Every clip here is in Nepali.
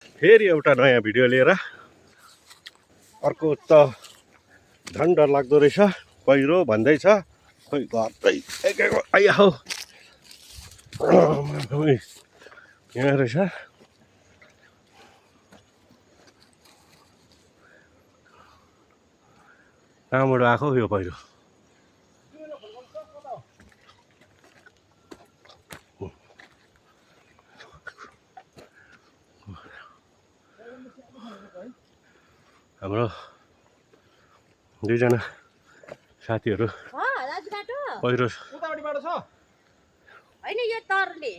फेरि एउटा नयाँ भिडियो लिएर अर्को त झन् डर लाग्दो रहेछ पहिरो भन्दैछ खोइ घरकै एकैको आइया हौ यहाँ रहेछ कहाँबाट आएको यो पहिरो हाम्रो दुईजना साथीहरू पहिरो होइन यो तरले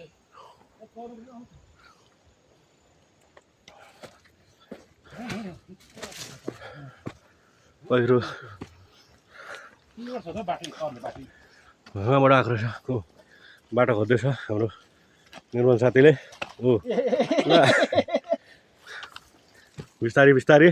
पहिरो कहाँबाट आएको रहेछ बाटो खोज्दैछ हाम्रो निर्मल साथीले हो ल बिस्तारी बिस्तारी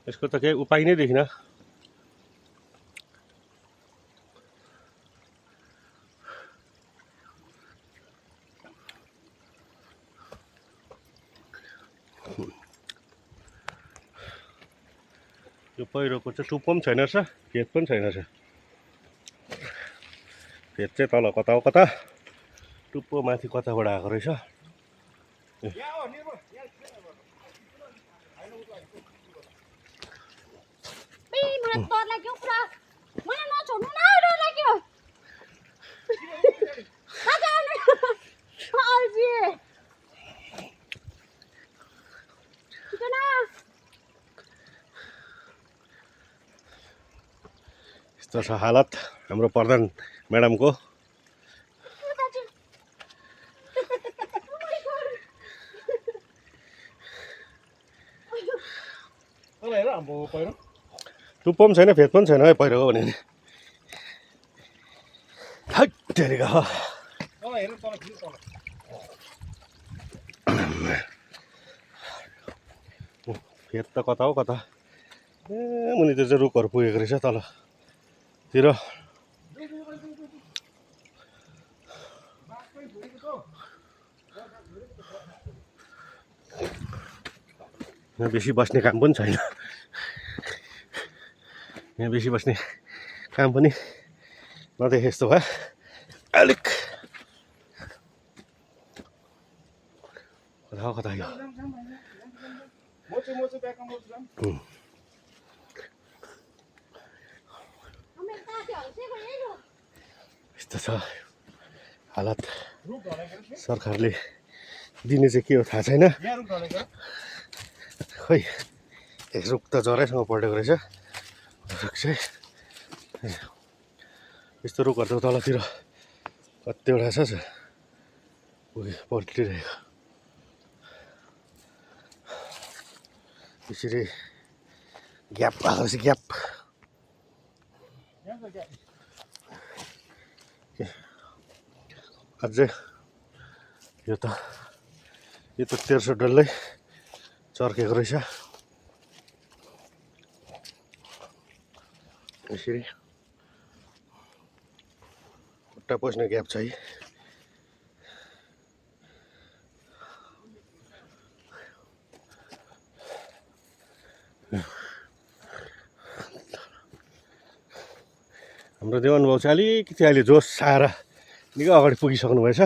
यसको त केही उपाय नै देखिन यो पहिरोको चाहिँ टुप्पो पनि छैन रहेछ फेद पनि छैन रहेछ फेद चाहिँ तल कता हो कता टुप्पो माथि कताबाट आएको रहेछ डर लाग्यो पुरा मलाई नछोड्नु न डर लाग्यो यस्तो छ हालत हाम्रो प्रधान म्याडमको टुप्पो पनि छैन फेद पनि छैन है पहिरोको भने हेरेका हो फेद त कता हो कता ए मुनितिर चाहिँ रुखहरू पुगेको रहेछ तलतिर यहाँ बेसी बस्ने काम पनि छैन यहाँ बेसी बस्ने काम पनि नदेखे जस्तो भयो अलिक कता कता यो यस्तो छ हालत सरकारले दिने चाहिँ के हो थाहा छैन खै रुख त जराइसँग पल्टेको रहेछ रुख चाहिँ यस्तो रुखहरू त तलतिर कतिवटा छ पल्टिरहेको यसरी ग्याप भएको रहेछ ग्याप अझै यो त 1300 डल्लै चर्केको रहेछ यसरी खुट्टा पस्ने ग्याप छ है हाम्रो देवन बाउ चाहिँ अलिकति अहिले जोस आएर निकै अगाडि पुगिसक्नु भएछ